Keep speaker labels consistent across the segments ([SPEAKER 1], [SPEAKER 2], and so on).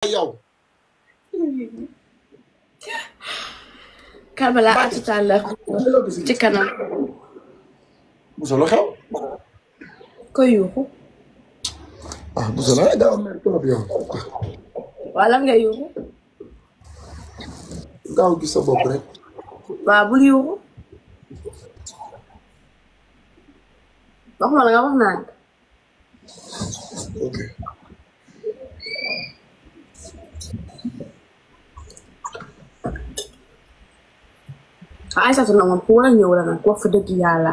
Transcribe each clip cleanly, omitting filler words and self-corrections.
[SPEAKER 1] yow.
[SPEAKER 2] Karbala à tout à l'heure ci kanam.
[SPEAKER 1] Boussa la xew.
[SPEAKER 2] Ko yuuxu.
[SPEAKER 1] ah Boussa la daa am trop yow.
[SPEAKER 2] Waaw lan nga yuuxu.
[SPEAKER 1] gaaw gis sa bopp rek.
[SPEAKER 2] Waaw bul yuuxu. wax ma la nga wax naa.
[SPEAKER 1] ok.
[SPEAKER 2] Aïssatou na moom ku war a ñëw la nag wax fa dëgg yàlla.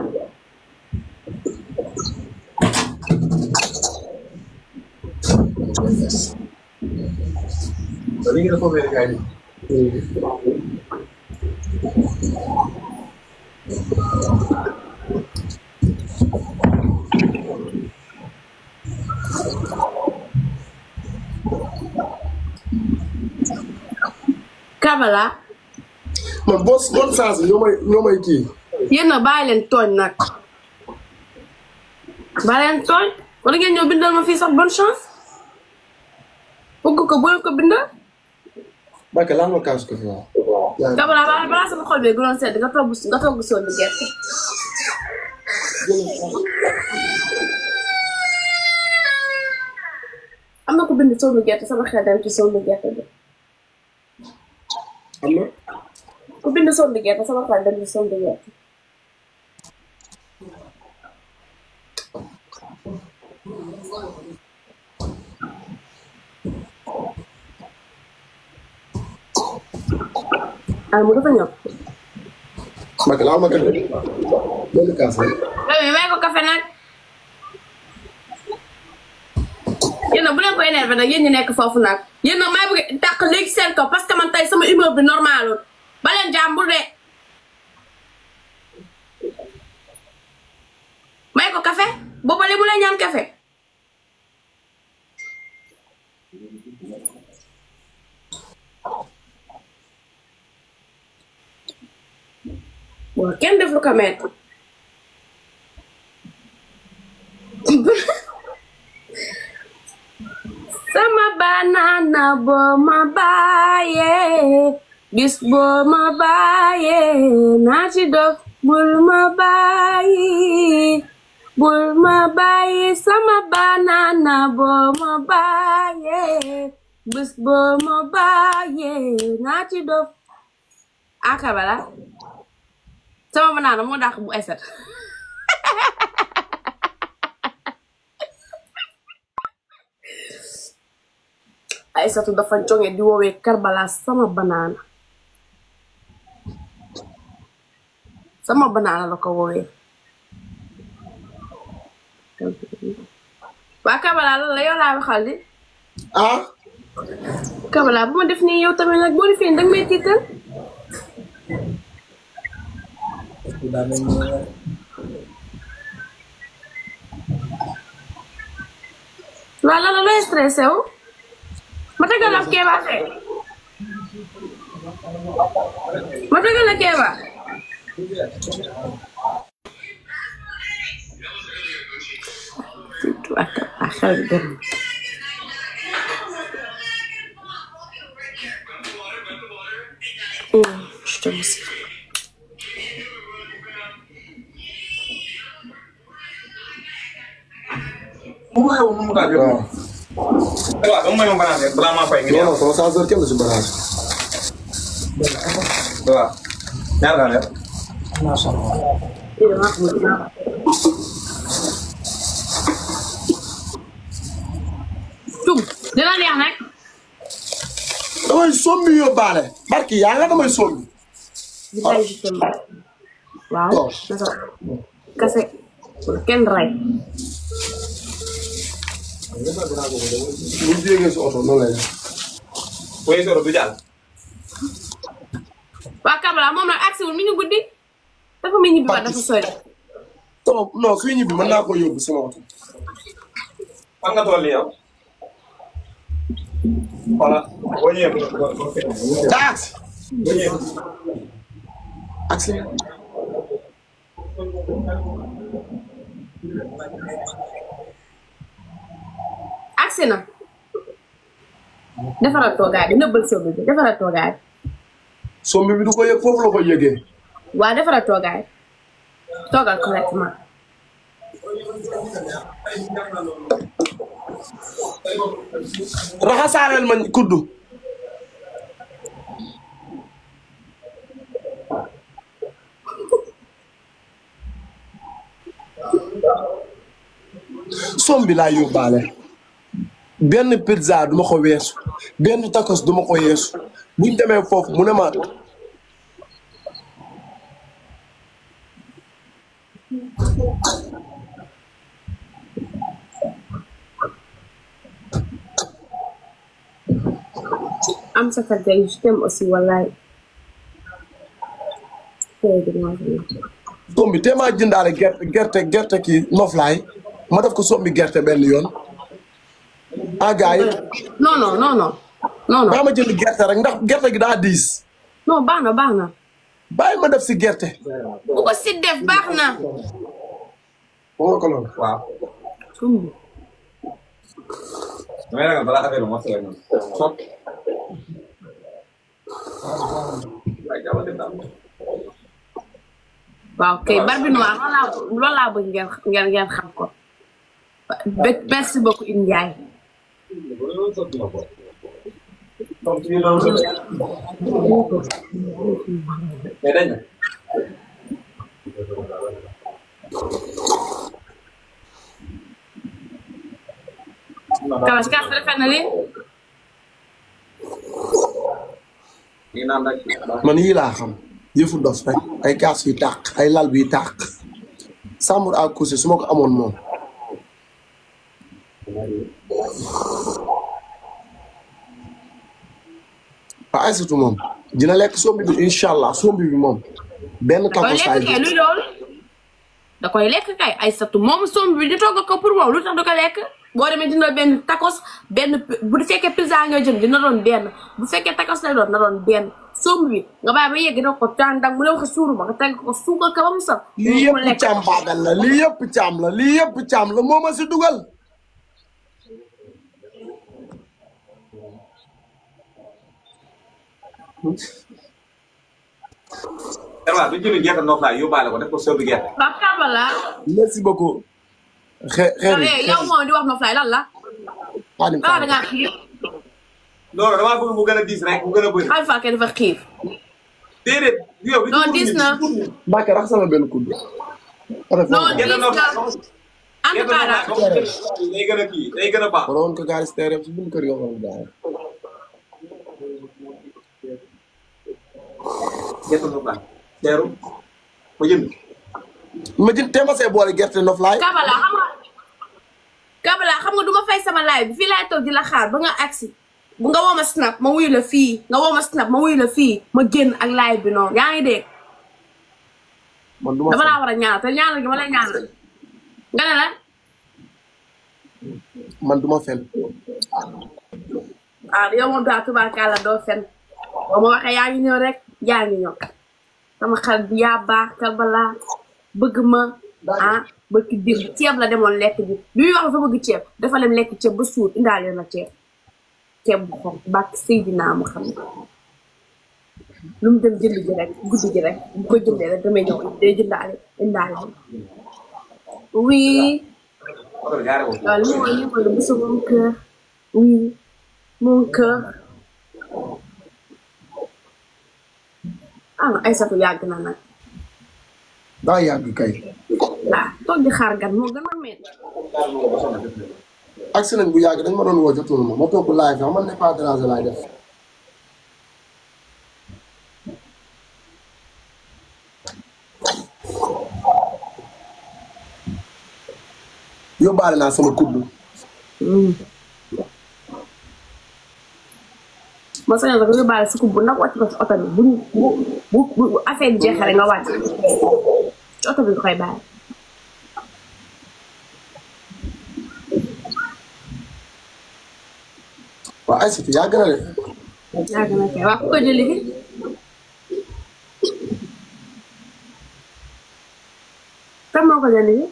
[SPEAKER 2] Karbala.
[SPEAKER 1] man bonne chance ñoo may kii.
[SPEAKER 2] yéen nag bàyyi leen tooñ nag. bàyyi leen tooñ wala ngeen ñëw bindal ma fii sax bonne chance. bëgg ko bu leen ko bindal.
[SPEAKER 1] Bakka laa ma kaas ko fi waaw.
[SPEAKER 2] Karbala balaa sama xol bee gënoon sedd nga togg sóobu gerte. am na ko bind sóobu gerte sama xel dem ci sóobu gerte bi.
[SPEAKER 1] am na.
[SPEAKER 2] ku bind sóobu gerte sama xel dem ci sóobu gerte. mu dafa ñëw.
[SPEAKER 1] Bakka laa ma kafe. benn kaas rek.
[SPEAKER 2] may ko kafe nag. yéen nag bu leen ko énervé nag yéen ñi nekk foofu nag yéen nag may bëgg tàq léegi seen kaw parce que man tey sama humeur bi normalul ba leen jàmbur de. may ko kafe boobale bu leen ñaan kafe. bon kenn def lu ko metti. sama banana boo ma bàyyee bis boo ma bàyyee naa ci dof bul ma bàyyi sama banana boo ma bàyyee bis boo ma bàyyee naa ci dof. Karbala sama banana moo dàq bu Aïssatou. Aïssatou dafa jonge di woowee Karbala sama banana la ko woowee. waa Karbala la yow laa waxal di.
[SPEAKER 1] ah.
[SPEAKER 2] Karbala bu ma def nii yow tamit nag boo defee danga may tiital. waaw la looy stressé wu. ma tegal la Kéba fee. ma tegal la Kéba. Je te remercie.
[SPEAKER 1] waaw.
[SPEAKER 3] waaw dama may ma banaan rek balaa maa fay.
[SPEAKER 1] non non sama changeur kenn du si barrage.
[SPEAKER 3] waaw. ñaata la def.
[SPEAKER 2] Tum dina neex nag.
[SPEAKER 1] damay sombi yóbbaale. barki yaa nga damay sombi.
[SPEAKER 2] waaw. kase kenn ray.
[SPEAKER 1] bu jéegee si oto noonu lay def.
[SPEAKER 3] booy soro du jàll.
[SPEAKER 2] waa Karbala moom nag agsi wul mi ngi guddi. dafa muy ñibbi ba dafa sori.
[SPEAKER 1] non suy ñibbi mën naa ko yóbbu sama oto.
[SPEAKER 3] fan nga toll yow. voilà boo ñëwee.
[SPEAKER 1] daa agsi.
[SPEAKER 3] boo ñëwee.
[SPEAKER 1] agsi.
[SPEAKER 2] agsi na. defaral toogaay bi nëbbal sombi bi defaral toogaay bi.
[SPEAKER 1] sombi bi du ko yëg foofu la ko yëgee.
[SPEAKER 2] waaw defaral toogaay toogal correctement.
[SPEAKER 1] raxasaaleel ma kuddu. sombi laa yóbbaale. benn pizza duma ko weesu. benn tacos duma ko yeesu. buñ demee foofu mu ne ma.
[SPEAKER 2] am sa kàddu je t'aime aussi wallaay.
[SPEAKER 1] sombi te maa jëndaale gerte kii noflaay ma def ko sombi gerte benn yoon. ah gars yi.
[SPEAKER 2] non.
[SPEAKER 1] maa ma jënd gerte rek ndax gerte gi daa diis.
[SPEAKER 2] non baax na.
[SPEAKER 1] bàyyi ma def si gerte.
[SPEAKER 2] bu ko si def baax na.
[SPEAKER 1] wax nga ko loolu.
[SPEAKER 3] waaw.
[SPEAKER 2] sombi.
[SPEAKER 3] damay ragal balaa affaire bi mos a leen sot.
[SPEAKER 2] waaw kay Barbie Noire loolu laa bëgg ngeen xam ko. merci beaucoup Ine Ndiaye.
[SPEAKER 3] mais dañ na.
[SPEAKER 2] Kalas kaas rafet na li.
[SPEAKER 1] man yii laa xam yëfu dof rek ay kaas yu tàq ay lal bi tàq chambre à coucher su ma ko amoon moom. waaw Aïssatou moom dina lekk sombi bi incha allah sombi bi moom. benn tacos
[SPEAKER 2] da koy lekk kay luy lool. da koy lekk kay Aïssatou moom sombi bi di togg ko pour wow lu tax du ko lekk. boo demee dina benn tacos benn bu fekkee pizza nga jënd dina doon benn bu fekkee tacos lay doon na doon benn sombi bi nga bàyyi ba yegg dina ko tàndak mu ne wax suuru ba nga teg ko suukal ka ba mu sax.
[SPEAKER 1] lii yëpp càmm baagal la lii yëpp càmm la lii yëpp càmm la moo ma si dugal.
[SPEAKER 3] Erwa du jëli gerte noflaay yóbbaale ko def ko sombi gerte.
[SPEAKER 2] ba kabala.
[SPEAKER 1] merci beaucoup.
[SPEAKER 2] yow moom di wax noflaay lan la.
[SPEAKER 1] Xaadim
[SPEAKER 2] da ngaa xiif.
[SPEAKER 3] non damaa bëgg mu gën a diis rek mu gën a bëri.
[SPEAKER 2] Alpha kay dafa xiif.
[SPEAKER 3] déedéet yow.
[SPEAKER 2] non diis na.
[SPEAKER 1] Mbacke rax sama benn kudd.
[SPEAKER 2] non diis na. en tout cas daal.
[SPEAKER 3] day gën a kii day gën a baax.
[SPEAKER 1] waroon ko gaari si terrain si buñu kër yoo xam ne gaari.
[SPEAKER 3] gerte noflaay. teeru ma jënd.
[SPEAKER 1] ma jënd te ma see boole gerte noflaay.
[SPEAKER 2] Kabala xam nga du ma fay sama live bi fii laay toog di la xaar ba nga agsi bu nga woo ma snap ma wuyu la fii nga woo ma snap ma wuyu la fii ma génn ak live bi noonu yaa ngi dégg.
[SPEAKER 1] man du ma
[SPEAKER 2] dama laa war a ñaanal te ñaanal gi ma lay ñaanal nga ne la.
[SPEAKER 1] man du ma fen.
[SPEAKER 2] yow moom daal tubaarkàlla doo fen boo ma waxee yaa ngi ñëw rek yaa ngi ñëw sama xarit bi yaa baax Kabala bëgg ma bëgg dir ceeb la demoon lekk bi muy wax dafa bëgg ceeb dafa dem lekk ceeb ba suur indaale na ceeb bu xonq bàkk Seydina mu xam ne lu mu dem jënd ji rek guddi ji rek bu ko jëndee rek damay ñëw day jëndaale indaale oui waaw li mooy ñëw la bésu mon cœur oui mon cœur Aïssatou yàgg na nag
[SPEAKER 1] daa yàgg kay.
[SPEAKER 2] waaw toog di xaar gan moo gën a métti.
[SPEAKER 1] ak nañ bu yàgg dañ ma doon woo jotul ma toog live man ne pas déranger laay def. yóbbaale naa sama kuddu.
[SPEAKER 2] ma sañoon sax nga yóbbaale si kuddu ndax wàcc ko si oto bi bu affaire bi jeexee nga wàcc ci oto bi nga koy bàyyi.
[SPEAKER 1] waaw Aïssatou yàgg na de.
[SPEAKER 2] yàgg na kay waaw ku ko jëli fi kan moo ko jëli fi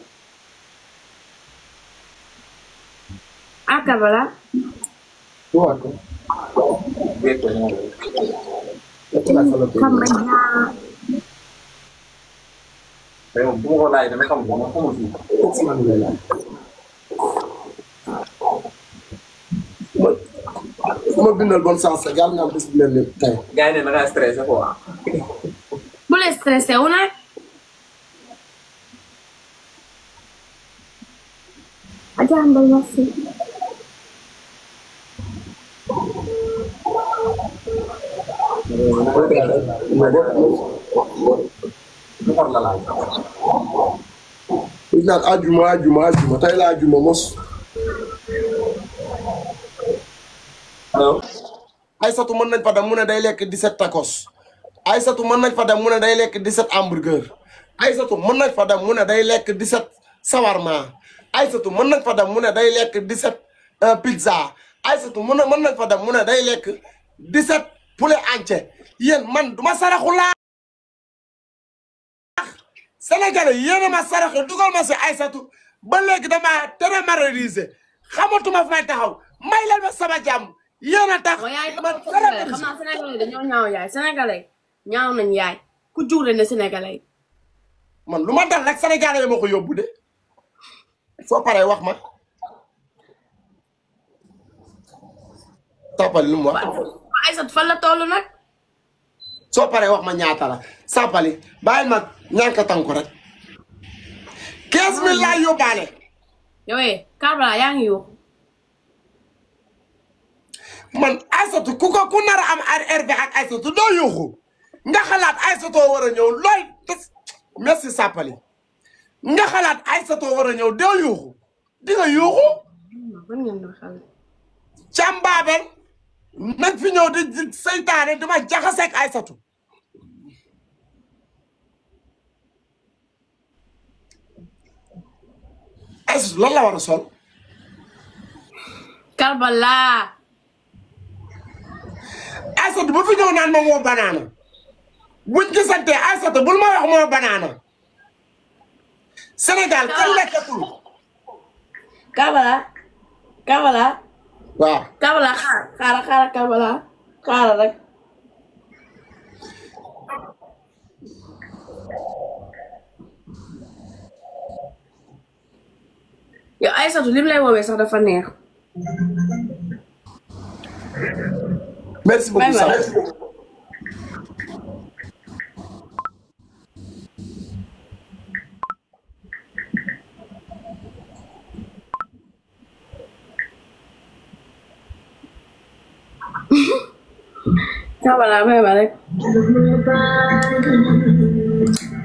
[SPEAKER 2] Kabala
[SPEAKER 1] What?
[SPEAKER 3] Wait ko mo.
[SPEAKER 2] Kamaya.
[SPEAKER 3] Pero bu ko laay dama xam mo fi.
[SPEAKER 1] Ma bindal bon sens rek yàlla nga am bés bu mel ni tey.
[SPEAKER 3] Gars yi ne da ngaa stressé quoi.
[SPEAKER 2] Bu leen stressé wu nag. Adja Mbaye merci.
[SPEAKER 1] Gis naan ajuma tey la ajuma mos.
[SPEAKER 3] Allo.
[SPEAKER 1] Aysatu mën nañ fa dem mu ne day lekk 17 tacos. Aysatu mën nañ fa dem mu ne day lekk 17 hamburger. Aysatu mën nañ fa dem mu ne day lekk 17 sawarma. Aysatu mën nañ fa dem mu ne day lekk 17 pizza. Aysatu mën nañ fa dem mu ne day lekk 17 poulet entier. Yéen man duma saraxu laa. Sénégalais yéen a ma saraxu dugal ma si Aysatu ba léegi dama démoralisé xamatuma fa may taxaw may leen ma sama jàmm. yéen a tax
[SPEAKER 2] man xam naa sénégalais dañoo ñaaw yaay sénégalais ñaaw nañ yaay ku juule ne sénégalais.
[SPEAKER 1] man lu ma dal rek sénégalais yi ma ko yóbbu de soo paree wax ma. Sampali lu mu wax.
[SPEAKER 2] Aysatu fan la toll nag.
[SPEAKER 1] soo paree wax ma ñaata la Sampali bàyyil ma ñànk tànku rek. 15000 laa yóbbaale.
[SPEAKER 2] yow Karbala yaa ngi yóbbu.
[SPEAKER 1] man Aysatu ku nar a am RV ak Aysatu doo yuuxu nga xalaat Aysatu war a ñëw looy merci Sampali nga xalaat Aysatu war a ñëw doo yuuxu di nga yuuxu. Càmbaabel nag fi ñëw di seytaane dama jaxaseeg Aysatu. Aysatu lan la war a sol.
[SPEAKER 2] Karbala.
[SPEAKER 1] Aysatu bu fi ñëw naan ma moo banaana buñ gisante Aysatu bul ma wax moo banaana. Sénégal kan lekkatul.
[SPEAKER 2] Karbala.
[SPEAKER 1] waaw.
[SPEAKER 2] Karbala xaaral Karbala xaaral rek. yow Aysatu lim lay woowee sax dafa neex.
[SPEAKER 1] merci beaucoup Sam.
[SPEAKER 2] Karbala may ma rek.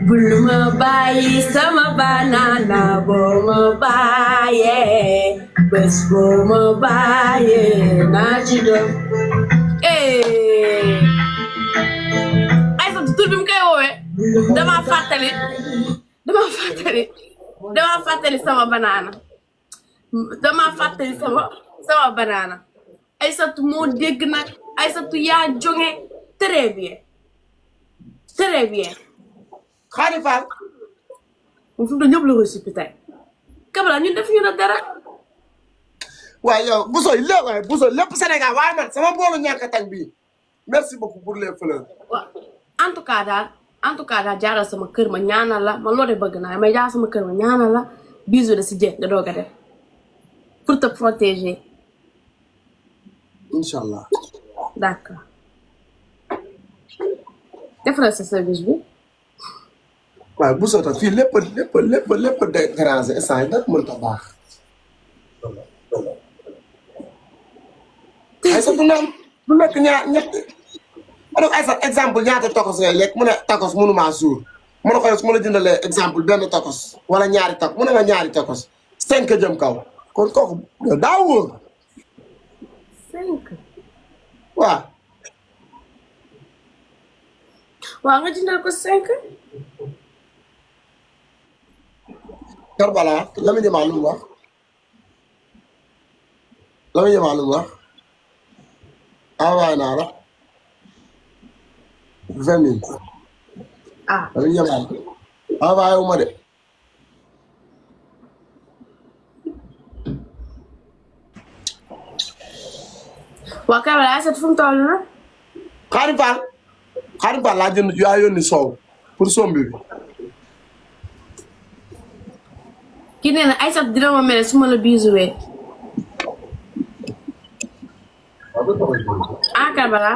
[SPEAKER 2] bul ma bàyyi sama banana boo ma bàyyee bés boo ma bàyyee naa ci doon. Aysatu tur bi mu koy woowee dama fàttali sama banana sama banana. Aysatu moo dégg nag Aysatu yaa jonge très bien.
[SPEAKER 1] Khady Fall.
[SPEAKER 2] moom fi mu doon ñëpp la reçu tey. Karbala ñun def ñu la dara.
[SPEAKER 1] waaye yow Bousso lépp Sénégal waaye man sama boolu ñàkk a tàng bii merci beaucoup pour les fleurs.
[SPEAKER 2] waaw en tout cas daal jaaral sama kër ma ñaanal la man loolu de bëgg naa mais jaaral sama kër ma ñaanal la bisou de si jë nga doog a def pour te protéger.
[SPEAKER 1] Inch'Allah.
[SPEAKER 2] d'accord. defaral sa service bi.
[SPEAKER 1] waaye Bousso tam fii lépp déranger instant yi nag mënut a baax. Aysatu naan du lekk ñett ma ne ko Aysatu exemple ñaata tacos ngay lekk mu ne tacos mënuma suur mu ne ko su ma la jëndalee exemple benn tacos wala ñaari tacos mu ne ma ñaari tacos 5 jëm kaw kon kooku daa wóor.
[SPEAKER 2] 5.
[SPEAKER 1] waaw.
[SPEAKER 2] waaw nga jëndal ko 5.
[SPEAKER 1] Karbala la mu ñëwaat lu mu wax envoyé naa la 20 000.
[SPEAKER 2] ah
[SPEAKER 1] la mu ñëwaat envoyé wu ma de.
[SPEAKER 2] waa Karbala Aïssatou fu mu toll na.
[SPEAKER 1] Xaadim Fall laa jënd yaa yónni soow pour sombi bi.
[SPEAKER 2] kii nee na Aïssatou dina ma mere su ma la bisuwee. ah Karbala.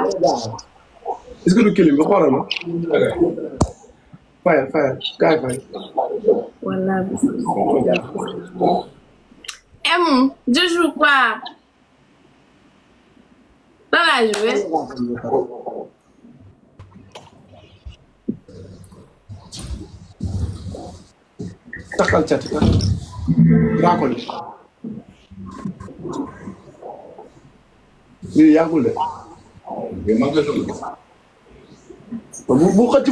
[SPEAKER 1] est-ce que du kilim bi xoolal ma. fayal kaay fay.
[SPEAKER 2] Voilà. Je joue quoi? Dans la jouer.
[SPEAKER 1] Takal cati ka. Raakoli. lii yàggul de. bu xëcc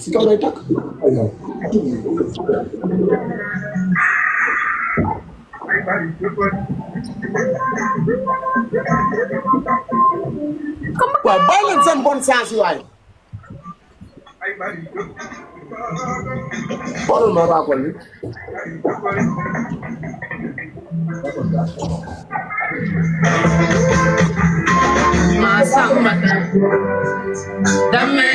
[SPEAKER 1] si kaw day takk. waaw bàyyi leen seen bon sens yi waay. xoolal ma raakol bi.
[SPEAKER 2] Masamba. Dame.